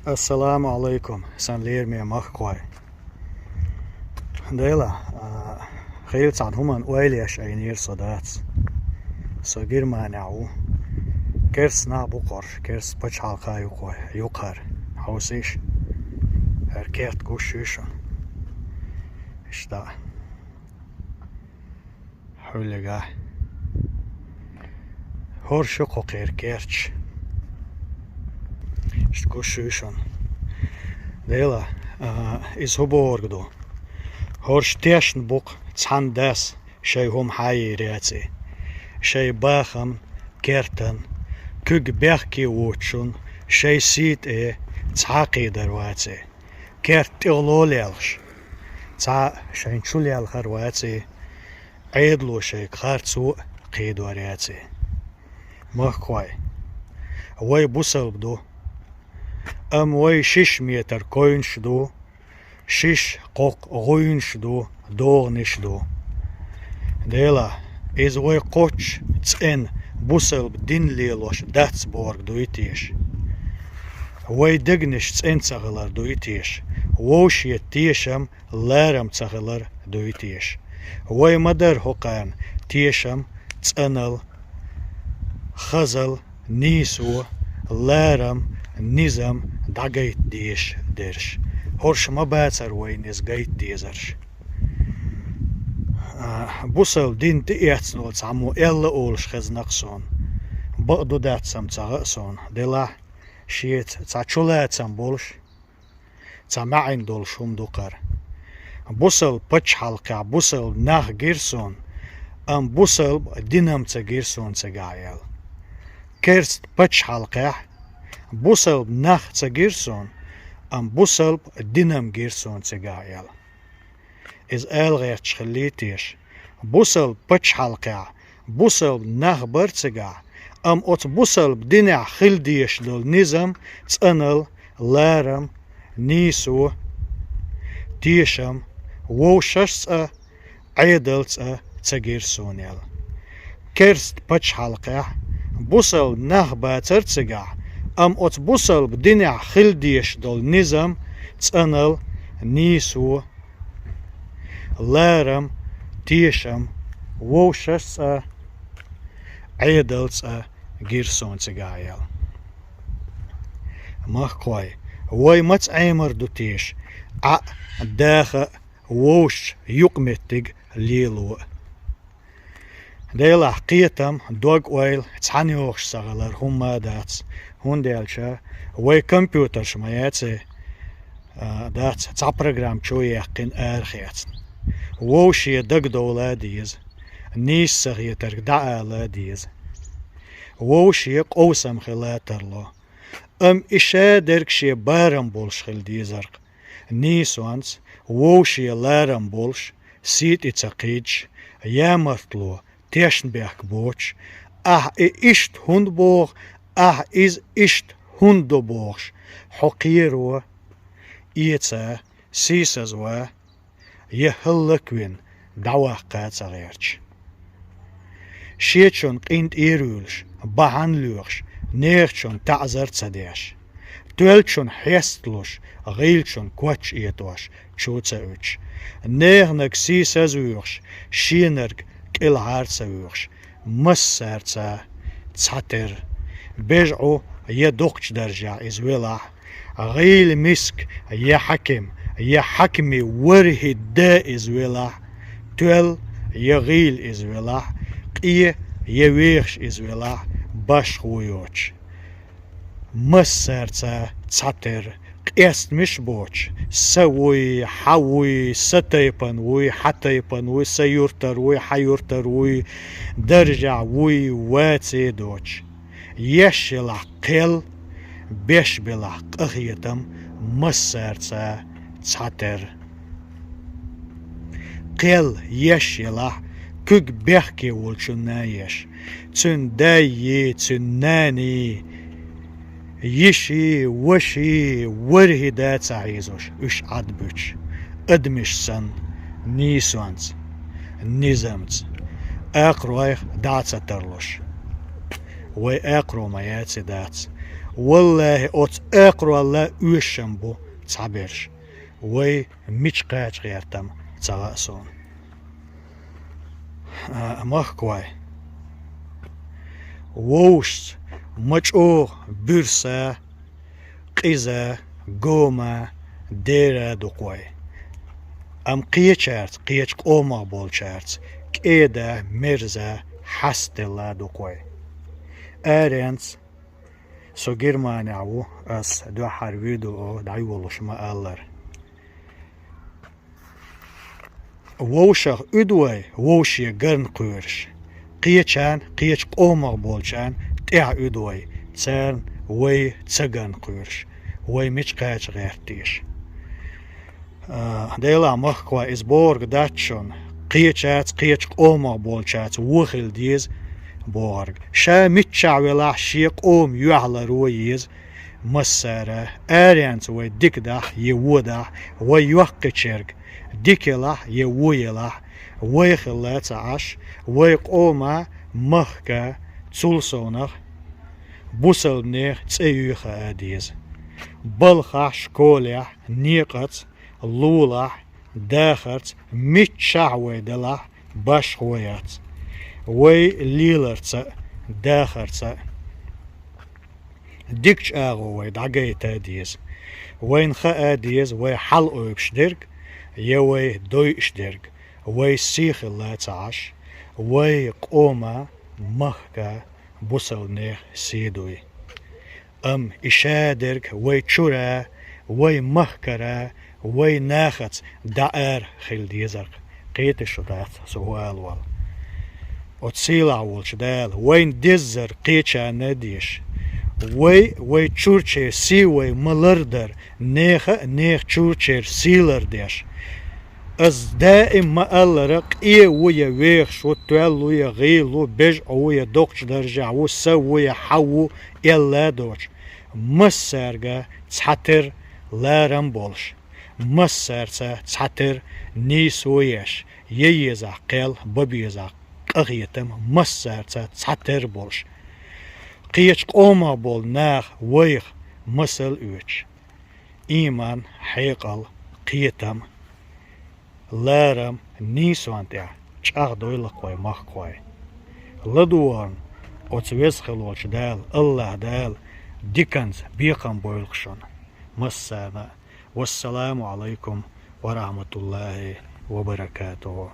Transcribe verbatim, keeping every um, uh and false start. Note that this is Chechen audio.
Ассаламу Ӏалайкум, сан лераме махкахой. Дела, а, хийла цхьан хӀуман ойла еш айнера со дац. Со Германехь ву. Керста нах бу кхарш, керста пачхьалкха юккъе, юккъера. Хьовсийша. ХӀара керт гуш ю шуна. Иштта. Хьуллига. ХӀорш ю кху кхера керташ. Иштта гуш ю шуна. Дела, а, иза хӀун бохург ду? ХӀорш тешна бу-кх цхьана дас шайн хӀума хьайийраций. Шайн бахам, кертан, куьг бехке воцучун шайн сий тӀе цхьа а кхийдар ваций. Керт тӀехула лелхаш, цхьа шайн чу лелхар ваций, Ӏедало шайга харцо а кхийдор яций. Махкахой, вай бусалба ду, амма вай шишша метр койнаш ду, шишша кхоккха гӀуйнаш ду, догӀанаш ду. Дела, иза вай кхоччуш цӀена бусалба дин лелош дац бохург дуй теша? Вай дегнаш цӀена ца хилар дуй теша? Вовшен тешам, ларам ца хилар дуй теша? Вай ма дарра хӀокхарна тешам, цӀанал, хазал, нийсо, ларам, низам дӀагайта дезаш дерш. ХӀорш ма бацара вайна иза гайта дезарш. А, бусалба дин тӀеэцна волу цхьаммо аьлла олуш хезна-кх суна. Бакъду, дац-м ца хаьа суна, делахь, шеца цхьа чулацам болуш, цхьа маьӀна долуш хӀума ду-кх хӀара. Бусалба пачхьалкхехь бусалба нах гира суна, амма бусалба динам ца гира суна цигахь аьлла. Керста пачхьалкхехь бусалба нах ца гира суна, амма бусалба динам гира суна цигахь аьлла. Иза ала гӀерташ хиллий теша? Бусалба пачхьалкхехь бусалба нах бара цигахь, амма оцу бусалба динехь хила дезаш долу низам, цӀанал, ларам, нийсо, тешам вовшашца а, Ӏедалца а ца гира суна аьлла. Керста пачхьалкхехь бусалба нах бацара цигахь, амма оцу бусалба динехь хила дезаш долу низам, цӀанал, нийсо, ларам, тешам вовшашца а, Ӏедалца а гира суна цигахь аьлла. Махкахой, вай маца Ӏемар ду теша, Ӏа а, даха а вовшашца юкъаметтиг лело а? Делахь, кхетам, дог-ойла цхьаьна йогӀуш ца хилар хӀумма а дац, хӀунда аьлча вай компьютерш ма яций, а, дац, цхьа программа чу яьккхина арахецна. Вовшен дагадовла а деза, нийса ца хетарг дӀаала а деза. Вовшен къовсам хила а тарло. Амма и шадерг шен барам болуш хила дезар-кх. Нийсонца, вовшен ларам болуш, сий тӀе ца кхийдаш, ямартло, тешнабехк боцуш, ахьа и иштта хӀунда боху, ахьа иза иштта хӀунда до бохуш, хьо кхеро, эца, сийсазва, я хӀаллаквина дӀаваккха ца гӀерташ. Шечун къинтӀера а вуьйлуш, бахьана лоьхуш, нехачун таӀзар а ца деш, тоьллачун хьесталуш, гӀийлачун коч а этӀош, чу а ца уьдуш, неханарг сийсаз а воьхуш, шенарг кӀелхьара а ца воьхуш, массаьрца цхьатера, бежа Ӏу я доккхачу даржехь иза велахь, гӀийла миска я хьаким, я хьакиман ворхӀе да иза велахь, тоьлла я гӀийла иза велахь, къе я вехаш иза велахь, башхо йоцуш. Массаьрца цхьатера, къестамаш боцуш, са вуй, хьан вуй, сан тайпана вуй, хьан тайпана вуй, сан юьртара вуй, хьан юьртара вуй, даржехь вуй, ваций доцуш. Еш елахь кхел, беш белахь къахетам, массаьрца цхьатера. Кхел еш елахь, куьг бехке волчунна еш, цуьнан дай, цуьнан нана, йиши, ваши, ворхӀе да ца хьийзош, уьш Ӏад буьтуш, адамаш санна, нийсонца, низамца, акхаройх дӀа а ца тарлуш. Вай акхаро ма яций дац. Валлахьи, оцу акхаролла оьшуш бу цхьаберш. Вай мича кхача гӀертам ца хаьа суна. А, махкой. Вовшашца ма чӀогӀа буьрса, къиза, гома, дера ду-кх вай. Амма кхечаьрца, кхечу къомах болчаьрца кӀеда, мерза, хьастаделла ду-кх вай. Аренца со Германехь ву, ас дуьххьара видео дӀайолуш ма-аллара. Вовшах уьду вай, вовшех гарна кхоьруш. Кхечарна, кхечу къомах болчарна тӀаьхьа уьду вай, царна вай ца гарна кхоьруш. Вай мича кхача гӀерта теша? А, Делахь, махкой, иза бохург дац шуна, кхечаьрца, кхечу къомах болчаьрца вон хила деза бохург. Ша миччахь велахь, шен къоман юьхьларо еза массара. Аренца вай дика дахь я вон дахь, вай йоккхачерг дика елахь я вон елахь, вай хилла ца Ӏаш, вай къоман, махкан, цул совнах бусалба нехан цӀе юй хаа деза. Балхахь, школехь, некъаца, лулахь, дахарца, миччахь вай делахь, башхо яц. Вай леларца а, дахарца а дикачу агӀор вай дӀагайта деза. Вайна хаа деза вай хьалаойбуш дерг я вай дойуш дерг, вай сий хилла ца Ӏаш, вай къоман, махкан, бусалба нехан сий дуй. Амма и шадерг вай чуьра, вай махкара, вай нахаца дӀаара хила дезарг. Кхеташ шу дац со хӀун ала волу. Оцу сийлахь волчу Дала вайна деззарг кхечарна а деш, вай, вай чуьрачеран сий вай ма-лардар, нехан а, нехан чуьрачеран сий лардеш. Ас даим ма-аллара, къе ву я вехаш ву, тоьлла ву я гӀийла ву, бежа Ӏу ву я доккхачу даржехь ву, са ву я хьа ву, аьлла а доцуш, массаьрга цхьатерра ларам болуш, массаьрца цхьатерра нийсо еш, я езахь кхел, бан безахь къахетам, массаьрца цхьатерра болуш, кхечу къомах болу наха вайх масал оьцуш, ийман, хьекъал, кхетам, ларам, нийсонан тӀехь чӀагӀдойла-кх вай, махкахой. ЛадогӀарна оцу Веза хилла волчу Дала, АллахӀ Дала диканца бекхам бойла-кх шуна массарна а. Вассаламу Ӏалайкум ва рахьматуллахӀи ва баракатухӀу.